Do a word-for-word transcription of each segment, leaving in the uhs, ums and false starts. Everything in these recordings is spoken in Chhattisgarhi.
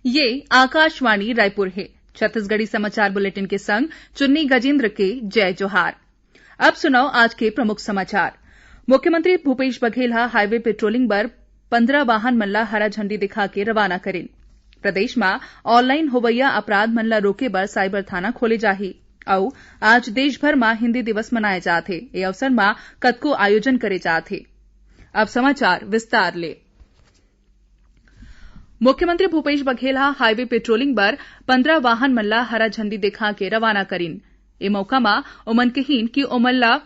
ये आकाशवाणी रायपुर हे। छत्तीसगढ़ी समाचार बुलेटिन के संग चुन्नी गजेंद्र के जय जोहार। अब सुनव आज के प्रमुख समाचार। मुख्यमंत्री भूपेश बघेल ह हाईवे पेट्रोलिंग बर पंद्रह वाहन मन ला हरा झंडी दिखा के रवाना करिन। प्रदेश म ऑनलाइन होवइया अपराध मन ला रोके बर साइबर थाना खोले जाही। अउ आज देश भर म हिंदी दिवस मनाए जात हे। ए अवसर म कतको आयोजन करे जात हे। अब समाचार विस्तार ले। मुख्यमंत्री भूपेश बघेल ह हाईवे पेट्रोलिंग बर पंद्रह वाहन मन ला हरा झंडी दिखा के रवाना करिन। ए मौका म ओमन कहिन कि ओमन ला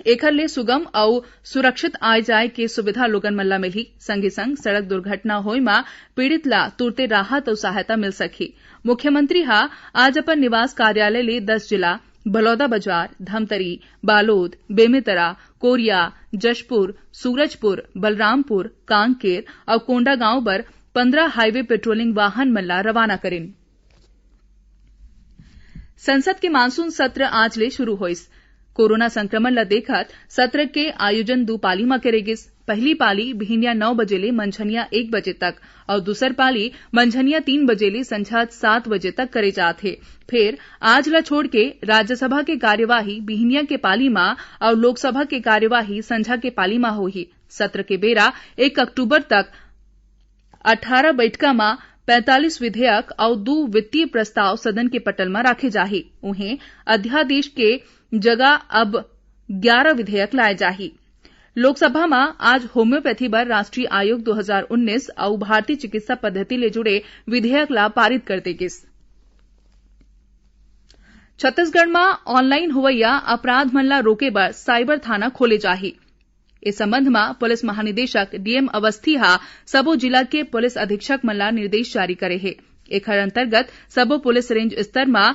एखर ले सुगम अउ सुरक्षित आए जाए के सुविधा लोगन मन ला मिलही। संगे संग सड़क दुर्घटना होए म पीड़ित ला तुरते राहत अउ सहायता मिल सकही। मुख्यमंत्री ह आज अपन निवास कार्यालय ले दस जिला बलौदाबाजार, धमतरी, बालोद, बेमेतरा, कोरिया, जशपुर, सूरजपुर, बलरामपुर, कांकेर अउ कोंडागांव बर पंद्रह हाईवे पेट्रोलिंग वाहन मन ला रवाना करिन। संसद के मानसून सत्र आज ले शुरू होइस। कोरोना संक्रमण ल देखत सत्र के आयोजन दू पाली म करे गिस। पहली पाली बिहिनिया नौ बजे ले मंझनिया एक बजे तक अउ दूसर पाली मंझनिया तीन बजे ले संझा सात बजे तक करे जात हे। फेर आज ल छोड़ के राज्यसभा के कार्यवाही बिहिनिया के पाली म अउ लोकसभा के कार्यवाही संझा के पाली म होही। सत्र के बेरा एक अक्टूबर तक अठारह बैठका म पैंतालीस विधेयक अउ दू वित्तीय प्रस्ताव सदन के पटल म राखे जाही। उहें, अध्यादेश के जगह अब ग्यारह विधेयक लाए जाही। लोकसभा म आज होम्योपैथी बर राष्ट्रीय आयोग दो हज़ार उन्नीस अउ भारतीय चिकित्सा पद्धति ले जुड़े विधेयक ला पारित कर दे गिस। छत्तीसगढ़ म ऑनलाइन होवइया अपराध मन ला रोके बर साइबर थाना खोले जाही। ए संबंध म पुलिस महानिदेशक डीएम अवस्थी ह सबो जिला के पुलिस अधीक्षक मन ला निर्देश जारी करे हे। एखर अंतर्गत सबो पुलिस रेंज स्तर म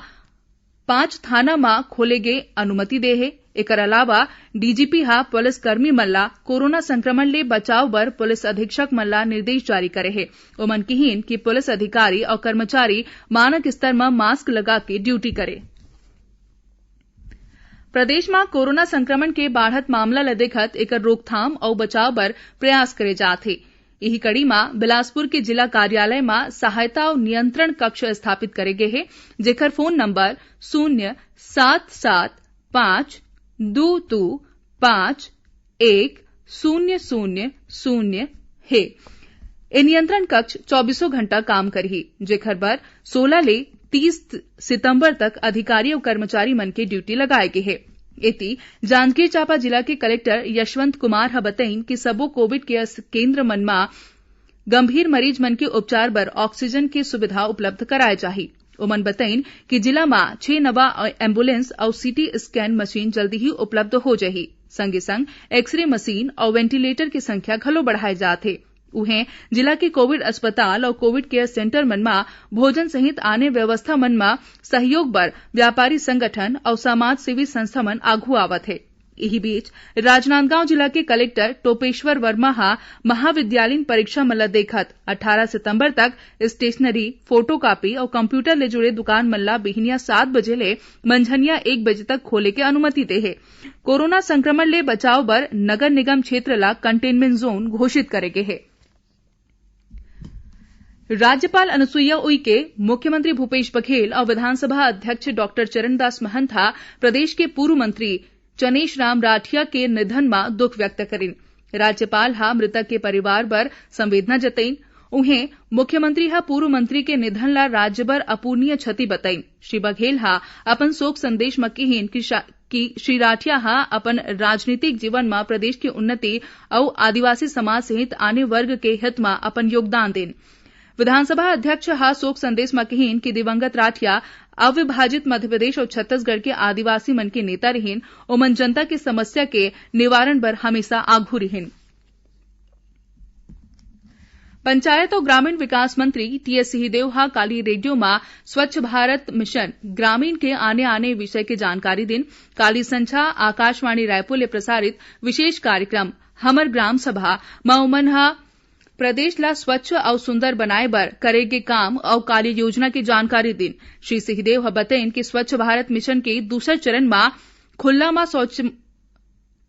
पांच थाना म खोले के अनुमति दे हे। एकर अलावा डीजीपी ह पुलिस कर्मी मन ला कोरोना संक्रमण ले बचाव बर पुलिस अधीक्षक मन ला निर्देश जारी करे हे। ओमन किहीन कि पुलिस अधिकारी अउ कर्मचारी मानक स्तर म मास्क लगा के ड्यूटी करे। प्रदेश म कोरोना संक्रमण के बाढ़त मामला ल देखत एकर रोकथाम अउ बचाव बर प्रयास करे जात हे। इही कड़ी म बिलासपुर के जिला कार्यालय म सहायता अउ नियंत्रण कक्ष स्थापित करे गे हे, जेकर फोन नंबर शून्य सात सात पाँच दू दू पाँच एक शून्य शून्य शून्य हे। ए नियंत्रण कक्ष चौबीसों घंटा काम करही, जेखर बर सोलह ले तीस सितंबर तक अधिकारी अउ कर्मचारी मन के ड्यूटी लगाए गे हे। एती जांजगीर चांपा जिला के कलेक्टर यशवंत कुमार ह बतइन कि सबो कोविड केयर केंद्र मन म गंभीर मरीज मन के उपचार बर ऑक्सीजन के सुविधा उपलब्ध कराए जाही। ओमन बतइन कि जिला म छह नवा एम्बुलेंस अउ सीटी स्कैन मशीन जल्दी ही उपलब्ध हो जाही। संगे संग एक्सरे मशीन अउ वेंटिलेटर के संख्या घलो बढ़ाए जात हे। उहें, जिला के कोविड अस्पताल अउ कोविड केयर सेंटर मन म भोजन सहित आने व्यवस्था मन म सहयोग बर व्यापारी संगठन अउ समाज सेवी संस्था मन आघू आवत हे। इही बीच, राजनांदगांव जिला के कलेक्टर टोपेश्वर वर्मा ह महाविद्यालयीन परीक्षा मन ल देखत अठारह सितंबर तक स्टेशनरी, फोटोकॉपी अउ कंप्यूटर ले जुड़े दुकान मन ल बिहनिया सात बजे ले मंझनिया एक बजे तक खोले के अनुमति दे हे। कोरोना संक्रमण ले बचाव बर नगर निगम क्षेत्र ल कंटेनमेंट जोन घोषित करे गे हे। राज्यपाल अनुसुईया उइके, मुख्यमंत्री भूपेश बघेल अउ विधानसभा अध्यक्ष डॉक्टर चरणदास महंत ह प्रदेश के पूर्व मंत्री चनेश राम राठिया के निधन म दुख व्यक्त करिन। राज्यपाल ह मृतक के परिवार बर संवेदना जतइन। उहें, मुख्यमंत्री ह पूर्व मंत्री के निधन ल राज्य बर अपूरणीय क्षति बतइन। श्री बघेल ह अपन शोक संदेश म किहीन कि शा-, कि श्री राठिया ह अपन राजनीतिक जीवन म प्रदेश के उन्नति अउ आदिवासी समाज सहित आने वर्ग के हित म अपन योगदान देन। विधानसभा अध्यक्ष ह शोक संदेश म किहीन कि दिवंगत राठिया अविभाजित मध्य प्रदेश अउ छत्तीसगढ़ के आदिवासी मन के नेता रिहीन, ओमन जनता के समस्या के निवारण बर हमेशा आघू रिहीन। पंचायत अउ ग्रामीण विकास मंत्री टीएस सिंहदेव ह काली रेडियो म स्वच्छ भारत मिशन ग्रामीण के आने-आने विषय के जानकारी दिन। काली संझा आकाशवाणी रायपुर ले प्रसारित विशेष कार्यक्रम हमर ग्राम सभा म ओमन ह प्रदेश ला स्वच्छ अउ सुंदर बनाए बर करे गे काम अउ कार्य योजना के जानकारी दिन। श्री सिंहदेव ह बतइन कि स्वच्छ भारत मिशन के दूसर चरण म खुल्ला म शौच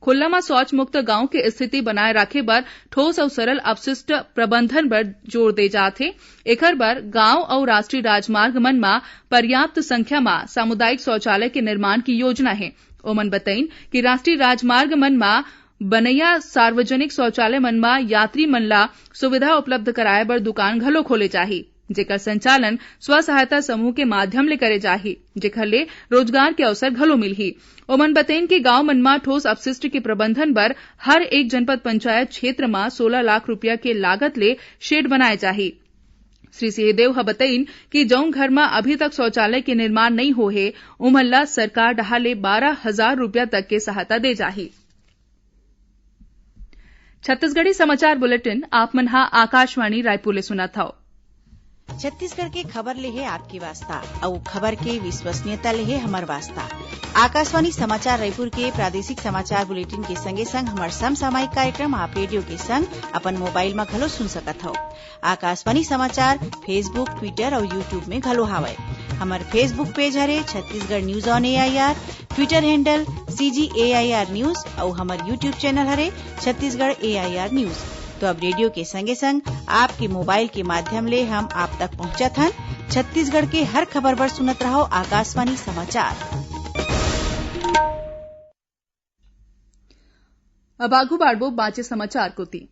खुल्ला म शौच मुक्त गांव के स्थिति बनाए राखे बर ठोस अउ सरल अपशिष्ट प्रबंधन बर जोर दे जात हे। एखर बर गांव अउ राष्ट्रीय राजमार्ग मन म पर्याप्त संख्या म सामुदायिक शौचालय के निर्माण के योजना हे। ओमन बतइन कि राष्ट्रीय राजमार्ग मन म बनइया सार्वजनिक शौचालय मन म यात्री मन ला सुविधा उपलब्ध कराए बर दुकान घलो खोले जाही, जेकर संचालन स्व सहायता समूह के माध्यम ले करे जाही, जेकर ले रोजगार के अवसर घलो मिलही। ओमन बतइन कि गांव मन म ठोस अपशिष्ट के प्रबंधन बर हर एक जनपद पंचायत क्षेत्र म सोलह लाख रुपया के लागत ले शेड बनाए जाही। श्री सिंहदेव ह बतइन कि जउन घर म अभी तक शौचालय के निर्माण नइ होए हे, उमन ला सरकार डहार ले बारह हजार रुपया तक के सहायता दे जाही। छत्तीसगढ़ी समाचार बुलेटिन आप मन ह आकाशवाणी रायपुर ले सुनत हव। छत्तीसगढ़ के खबर ले हे आपके वास्ता, अउ खबर के विश्वसनीयता ले हे हमर वास्ता। आकाशवाणी समाचार रायपुर के प्रादेशिक समाचार बुलेटिन के संगे संग हमर समसामयिक कार्यक्रम आप रेडियो के संग अपन मोबाइल म घलो सुन सकत हव। आकाशवाणी समाचार Facebook, Twitter अउ YouTube में घलो हावय। हमर Facebook पेज हरे Chhattisgarh news on A I R, Twitter handle C G A I R news अउ हमर YouTube चैनल हरे Chhattisgarh A I R news. तो अब रेडियो के संगे संग आपके मोबाइल के माध्यम ले हम आप तक पहुंचत हन। छत्तीसगढ़ के हर खबर बर सुनत रहव आकाशवाणी समाचार। अब आगू बाढ़बो बाचे समाचार कोति।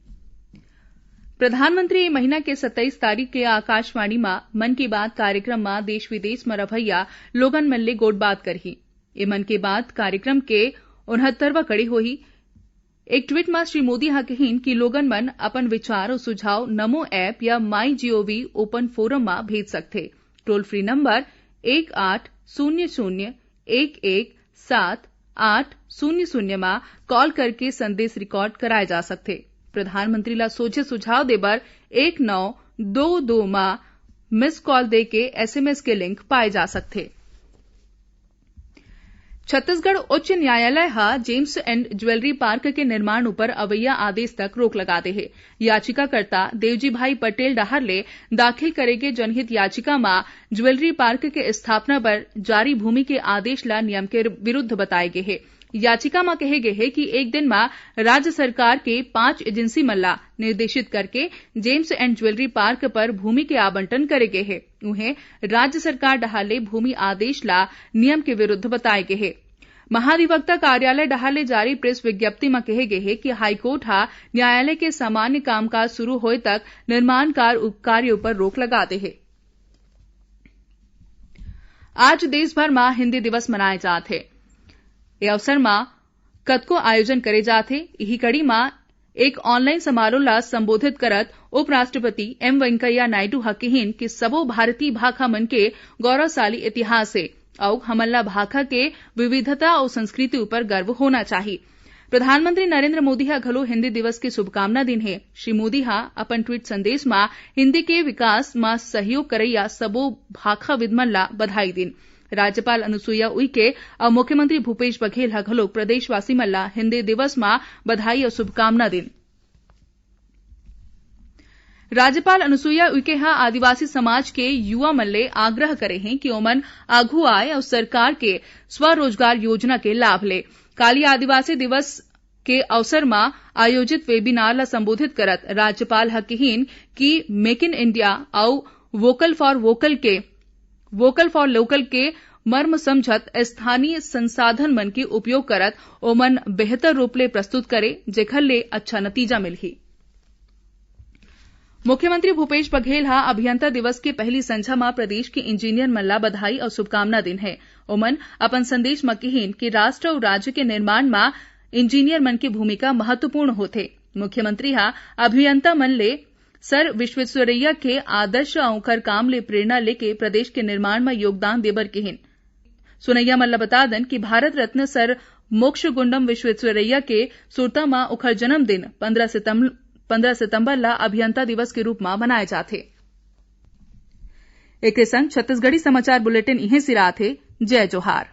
प्रधानमंत्री ए महीना के सत्ताईस तारीख के आकाशवाणी म मन की बात कार्यक्रम म देश विदेश म रहइया लोगन मन ले गोठबात करही। ए मन की बात कार्यक्रम के उनहत्तरवां कड़ी होही। एक ट्वीट म श्री मोदी ह कहिन कि लोगन मन अपन विचार अउ सुझाव नमो ऐप या MyGov ओपन फोरम म भेज सकथे। टोल फ्री नंबर एक आठ शून्य शून्य एक एक सात आठ शून्य शून्य म कॉल करके संदेश रिकॉर्ड कराए जा सकथे। प्रधानमंत्री ला सोझे सुझाव दे बर एक नौ दो दो म मिस कॉल दे के S M S के लिंक पाए जा सकथे। छत्तीसगढ़ उच्च न्यायालय ह जेम्स एंड ज्वेलरी पार्क के निर्माण ऊपर अवइया आदेश तक रोक लगा दे हे। याचिकाकर्ता देवजी भाई पटेल डहार ले दाखिल करे गे जनहित याचिका म ज्वेलरी पार्क के स्थापना बर जारी भूमि के आदेश ला नियम के विरुद्ध बताए गे हे। याचिका म कहे गे हे कि एक दिन म राज्य सरकार के पांच एजेंसी मन ला निर्देशित करके जेम्स एंड ज्वेलरी पार्क पर भूमि के आवंटन करे गे हे। उहें, राज्य सरकार डहार ले भूमि आदेश ला नियम के विरुद्ध बताए गे हे। महाधिवक्ता कार्यालय डहार ले जारी प्रेस विज्ञप्ति म कहे गे हे कि हाईकोर्ट ह न्यायालय के सामान्य कामकाज शुरू होए तक निर्माण कार-, कार्य ऊपर रोक लगा दे हे। आज देश भर म हिंदी दिवस मनाए जात हे। ए अवसर म कतको आयोजन करे जात हे। इही कड़ी म एक ऑनलाइन समारोह ला संबोधित करत उपराष्ट्रपति एम वेंकैया नायडू ह किहिन कि सबो भारतीय भाखा मन के गौरवशाली इतिहास हे अउ हमन ला भाखा के विविधता अउ संस्कृति ऊपर गर्व होना चाही। प्रधानमंत्री नरेंद्र मोदी ह घलो हिंदी दिवस के शुभकामना दिन हे। श्री मोदी ह अपन ट्वीट संदेश म हिंदी के विकास म सहयोग करइया सबो भाखाविद मन ला बधाई दिन। राज्यपाल अनुसुईया उइके अउ मुख्यमंत्री भूपेश बघेल ह घलोक प्रदेशवासी मन ला हिंदी दिवस म बधाई अउ शुभकामना दिन। राज्यपाल अनुसुईया उइके ह आदिवासी समाज के युवा मन ले आग्रह करे हे कि ओमन आघू आए अउ सरकार के स्वरोजगार योजना के लाभ ले। काली आदिवासी दिवस के अवसर म आयोजित वेबिनार ल संबोधित करत राज्यपाल ह किहिन कि मेक इन इंडिया अउ वोकल फॉर वोकल के, वोकल फॉर लोकल के मर्म समझत स्थानीय संसाधन मन के उपयोग करत ओमन बेहतर रूप ले प्रस्तुत करे, जेखर ले अच्छा नतीजा मिलही। मुख्यमंत्री भूपेश बघेल ह अभियंता दिवस के पहली संझा म प्रदेश के इंजीनियर मन ला बधाई अउ शुभकामना दिन हे। ओमन अपन संदेश म किहिन कि राष्ट्र अउ राज्य के निर्माण म इंजीनियर मन के भूमिका महत्वपूर्ण होथे। मुख्यमंत्री ह अभियंता मन ले सर विश्वेश्वरैया के आदर्श अउ ओखर काम ले प्रेरणा लेके प्रदेश के निर्माण म योगदान देबर किहिन। सुनैया मन ल बता दन कि भारत रत्न सर मोक्षगुंडम विश्वेश्वरैया के सुरता म ओखर जन्मदिन पंद्रह सितंबर, पंद्रह सितंबर ल अभियंता दिवस के रूप म मनाए जाथे। एके संग छत्तीसगढ़ी समाचार बुलेटिन इहें सिरात हे। जय जोहार।